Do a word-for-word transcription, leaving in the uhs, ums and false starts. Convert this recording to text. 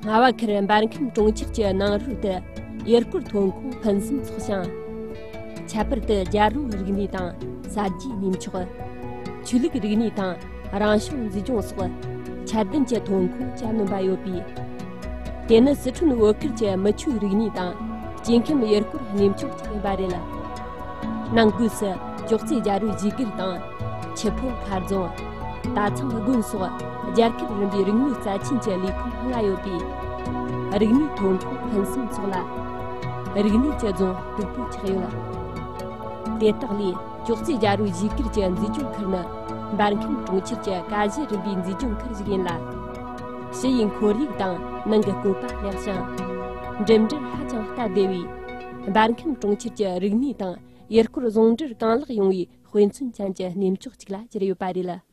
རྔ་བ་ཁུལ་འབར་ཁམས་གྲོང་ཁྱེར་གྱི་ནང་རོལ་དུ་ཡུལ་སྐོར་ཐོན་ཁུངས་ཕུན་སུམ་ཚོགས་ཤིང་། ཁྱད་པར་དུ་རྒྱལ་རོང་རིག་གནས་དང་གསར་བརྗེའི་གནས་མཆོག་ཆོས་ལུགས་རིག་གནས་དང་རང་བྱུང་མཛེས་ལྗོངས་སོགས་ཁྱད་ལྡན་གྱི་ཐོན་ཁུངས་གྱ་ནོམ་པ་ཡོད་པས། དེ་ནི་སི་ཁྲོན་བོད་ཁུལ་གྱི་མི་ཆོའི་རིག་གནས་དང་སྐྱེ་ཁམས་ཡུལ་སྐོར་གནས་མཆོག་ཅིག་ཡིན་པ་རེད། ནང་སྒོས་སུ་ཅོག་ཙེ་རྒྱལ་པོའི་རྗེས་གར་དང་། ཆུ་ཕོ་མཁར་རྫོང་། རྟ་ཚང་དགོན་སོགས་རྒྱལ་ཁབ་རིམ་པའི་རིག་དངོས་རྩ་ཆེན་གྱི་ལས་ཁུངས་ལྔ་ཡོད་པས། རིག་གནས་ཐོན་ཁུངས་ཕུན་སུམ་ཚོགས་ལ། རིག་གནས་ཀྱི་རྫོང་སྟུག་པོ་ཆགས་ཡོད། དེ་དག་ལས་ཅོག་ཙེ་རྒྱལ་པོའི་རྗེས་གར་གྱི་མཛེས་ལྗོངས་ཁུལ་ནི་འབར་ཁམས་གྲོང་ཁྱེར་གྱི་ཀ་གཞི་རིམ་པའི་མཛེས་ལྗོངས་ཁུལ་ཞིག་ཡིན་ལ། ཕྱི་ཡི་ཁོར་ཡུག་དང་ནང་གི་བཀོད་པ་ལེགས་ཤིང་། འགྲིམ་འགྲུལ་ཧ་ཅང་སྟབས་བདེ་བས། འབར་ཁམས་གྲོང་ཁྱེར་གྱི་རིག་གནས་དང་ཡུལ་སྐོར་ཟུང་འབྲེལ་གང་ལེགས་ཡོང་བའི་དཔེ་མཚོན་ཅན་གྱི་གནས་མཆོག་ཅིག་ལ་གྱུར་ཡོད་པ་རེད།